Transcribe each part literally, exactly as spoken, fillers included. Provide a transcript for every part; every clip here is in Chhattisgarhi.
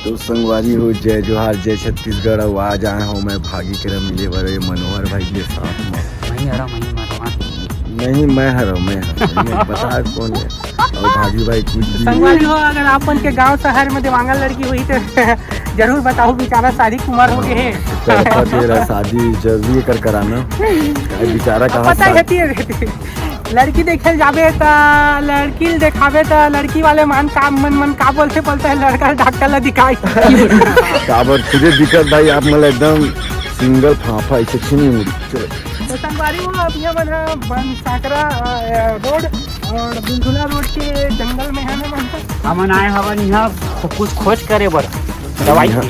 तो संगवारी हो, जय जोहार, जय छत्तीसगढ़। अउ आज आए हंव मैं भागी करा मिले बर ये मनोहर भाई के साथ में। नहीं हरा, मैं मरवा। नहीं, मैं हरा, मैं हरा। मैं बता कौन है? अउ भागी भाई कुछ भी। संगवारी हो, अगर आप मन के गांव शहर में देवांगन लड़की होही तो जरूर बताहू, बेचारा शादी के उमर हो गे हे। तड़पत हे रा, शादी जरूरी एकर कराना। काहे बेचारा अब कहाँ पता शादी है, लड़की देखे ल जाबे त लड़की ल देखाबे त लड़की वाले मन का, मन, मन का बोलथे, बोलथे लड़का ल डॉक्टर ला दिखाई। काबर तुझे दिक्कत भाई, आप मतलब एकदम सिंगल फाफा ऐसे छीनी मुड़ी। चलो। तो संगवारी हो, अभी हमन ह बन सांकरा, अ, रोड और बुलधुला रोड के जंगल में हन हमन ह। हमन आए हवन इहाँ कुछ खोज करे बर, दवाई। इहाँ,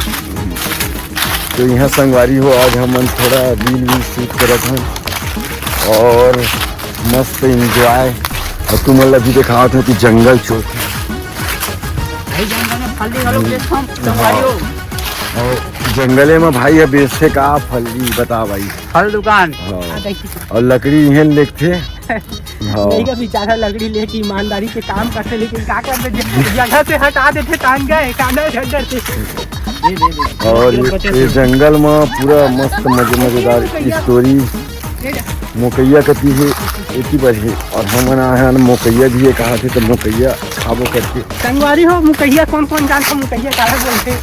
तो इहाँ संगवारी हो, आज हमन थोड़ा रील वील शूट करत हन और मस्त एंजॉय। और तुमन ला भी देखावत हन कि जंगल चोर। भाई, जंगल में फल ले घलो बेचथन, संगवारी हो। और जंगले में भाई ह बेचथे का फल, ई बता भाई। फल दुकान। हाँ। और लकड़ी इहें लेगथे। हाँ। नहीं का बेचारा लकड़ी लेके ईमानदारी से काम करथे, लेकिन का करथे, ज-, जगह से हटा देथे, टांग गए, कांदा झंझर से। और ये, ये जंगल में पूरा मस्त मजे, मजेदार स्टोरी। मोकैया कती हे, एती बर हे। और हमन आए हन मोकैया भी हे, कहा थे तो मोकैया खाबो करके। संगवारी हो, मुकैया कौन कौन जानता, मुकैया काला बोलथे?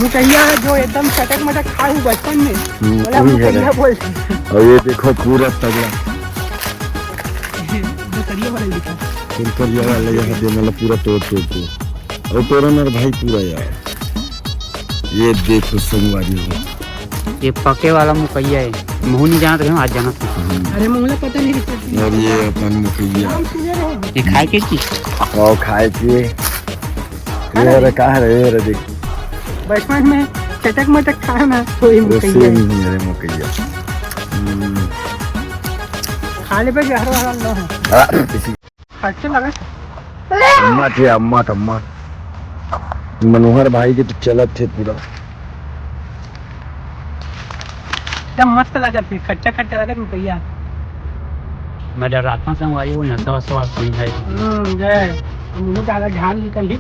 मुकैया जो एकदम चटक मटक खाए हूँ बचपन में, हम्म, बोला वही है मुकैया रे। बोलथे। और ये देखो पूरा तगड़ा। जो करिया वाला लिखा। फिर करिया वाला यहाँ दे, मतलब पूरा तोड़, तोड़, तोड़। और तोड़ा ना रे भाई पूरा यार। ये देखो संगवारी हो। ये पके वाला मुकैया है, महू नहीं जानत रहे, आज जानत हूँ। अरे मोला पता नहीं रहता। और ये अपन मुकैया। नाम सुने रहो। ये खाए के चीज? और खाए के। ये रे, का है रे, ये रे देख। बचपन में चटक मटक खाए ना, तो ये अरे मुकैया सेम है। नहीं है रे मुकैया। हम्म। खा ले बे, जहर वाला ना हो। आ, इसी खर्चे लगे। अम्मा थे, अम्मा, अम्मा। मनोहर भाई के तो चलत थे पूरा। एकदम मस्त लगत हे, खट्टा खट्टा लगत हे भैया। मैं डराता था भाई, वो नशा वशा वाला कोई है। हम्म, जय। मुझे ज्यादा झाल निकल ही।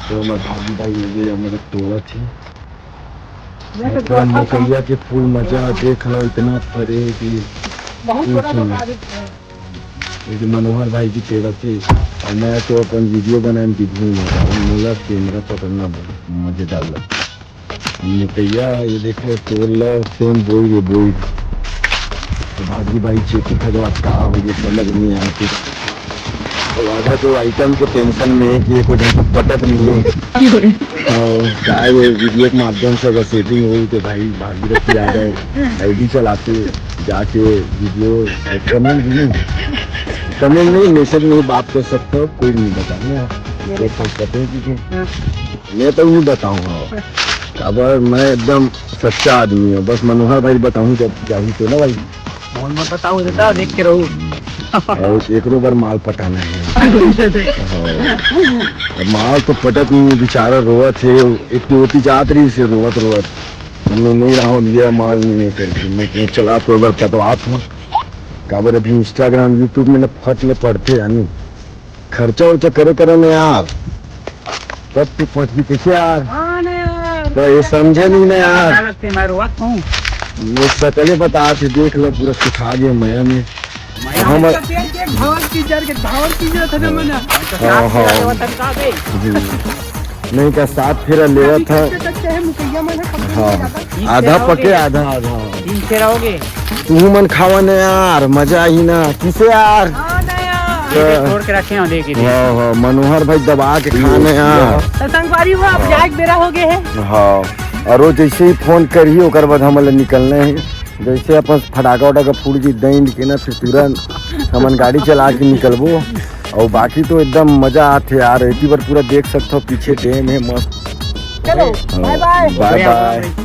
तो मैं भाभी भाई ये मेरे तोड़ा थे। मैं तो पूरा तोड़ा था। मकैया के फूल मजा देख लो, इतना फरे कि बहुत पूछो बड़ा मत। बता देते हैं। ये जो मनोहर भाई की पेड़ थी, और मैं तो अपन वीडियो बनाने की भूल गया, मोला कैमरा पकड़ना बहुत मजेदार लगता। मोकैया, ये देखो, तोड़ लो, सेम बोई, ये बोई। तो भागी भाई, चेती खजवा का हो, ये समझ नहीं आती। तो आधा तो आइटम के टेंशन में है कि ये कुछ पटत नहीं है। और क्या है, ये वीडियो के माध्यम से अगर सेटिंग हुई तो भाई, भागीरथी यादव आईडी चलाते, जाके वीडियो कमेंट नहीं, कमेंट नहीं, मैसेज में बात कर सकते हो, कोई नहीं बताना है। ये सब पता है कि हाँ। मैं तो नहीं बताऊंगा। अब मैं एकदम सच्चा आदमी हूँ, बस मनोहर भाई बताऊँ जब जाऊँ तो ना भाई। मोल मत बताओ, देता देख के रहू। और एकरो बार माल पटाना है। हाँ। अब माल तो पटत नहीं, बेचारा रोवत है। एक तो होती जात रही से रोवत रोवत, मैं नहीं रहा हूँ, लिया माल नहीं करके, मैं कहीं चला तो अगर पटवात हूँ। काबर अभी इंस्टाग्राम, यूट्यूब में न फट ले पड़ते यानी। खर्चा उर्चा करे करे ना यार, तब तू पहुंचबी कैसे यार? हाँ ना यार। तो ये समझे नहीं ना यार। गलत से मैं रोवत हूँ। ये सचले बता थे, देख लो पूरा सुखा गया मया में। मैं हम इसका तेल के धान की जर के धान की जर था ना मैंने। हाँ, हाँ। वतन का बे। हम्म। नहीं का सात फेरा लेवा था। कच्चे कच्चे है मुकैया में ना, पकड़ हाँ। नहीं जाता। आधा पके, आधा, आधा। तीन फेरा हो गए। तू मन खावा ना यार, मजा ही ना। किसे यार? हाँ ना यार। तो ये छोड़ के रखे हैं, देख, ये देख। हाँ, हाँ, मनोहर भाई दबा के खाने यार। तो संगवारी हो, अब हाँ। जाए के बेरा हो गए है। हाँ, और वो जैसे ही फोन करी, ओकर बाद हमन ला निकलना है। जैसे अपन फटाका वटाका फूट जी, दंड के ना, फिर तुरंत हमन गाड़ी चला के निकलबो। और बाकी तो एकदम मजा आथे यार, एती बार पूरा देख सकते हो, पीछे डैम है मस्त। चलो, हाँ, बाय बाय। बाय बाय।